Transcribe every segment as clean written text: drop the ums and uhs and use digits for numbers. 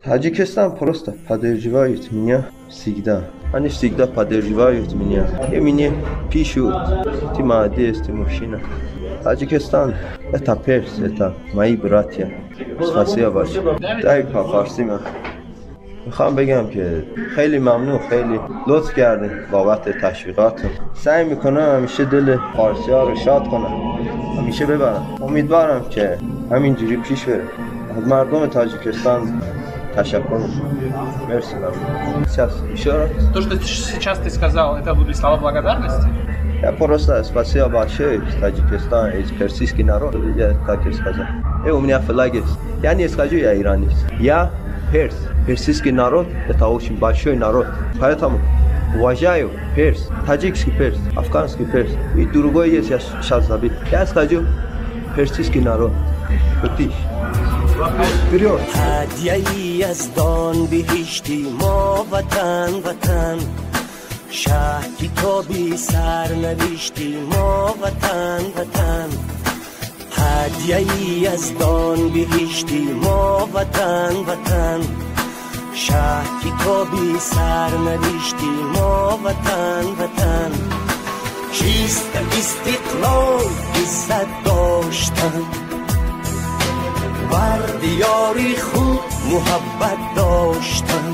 Таджикистан просто поддерживает меня всегда. Они всегда поддерживают меня. И мне пишут: ты молодец, ты мужчина. Таджикистан – это перс, это мои братья. Спасибо большое. Дай по-фарси. من میخوام بگم که خیلی ممنون، خیلی لطف کردین بابت تشویقاتون. سعی میکنم همیشه دل فارسی ها رو شاد کنم، همیشه ببرم. امیدوارم که همینجوری پیش بره. از مردم تاجیکستان تشکر میکنم. مرسی، ممنون. Сейчас еще раз. То, что сейчас ты сказал, это были слова благодарности? Я просто спасибо большое из Таджикистана, из персидский народ, я так и сказал. И у меня флаг есть. Я не скажу, я иранец. Я перс. Персидский народ – это очень большой народ. Поэтому уважаю перс, таджикский перс, афганский перс. И другой есть, я сейчас забыл. Я скажу персидский народ. Крутиш. Вперед! ҳадияи яздон биҳишти мо ватан, ватан, шаҳ китоби сарнавишти мо ватан, ватан, ҳадияи яздон биҳишти мо ватан, ватан, шаҳ китоби сарнавишти мо ватан, ватан, чист истиқлол иззат доштан, бар диёри худ муҳаббат доштан,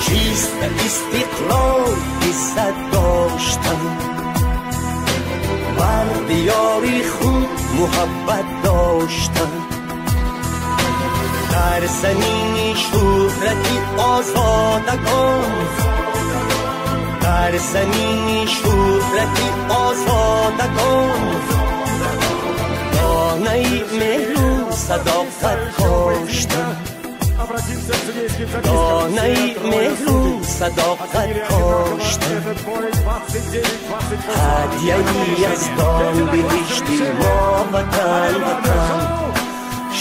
чист истиқлол иззат доштан, бар диёри худ муҳаббат доштан, дар замини шӯҳрати озодагон, дар замини шӯҳрати озодагон, донаи меҳру садоқат коштан, донаи меҳру садоқат коштан, ҳадияи яздон биҳишти мо ватан, ватан,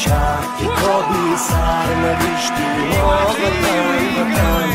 шаҳ китоби сарнавишти мо ватан, ватан.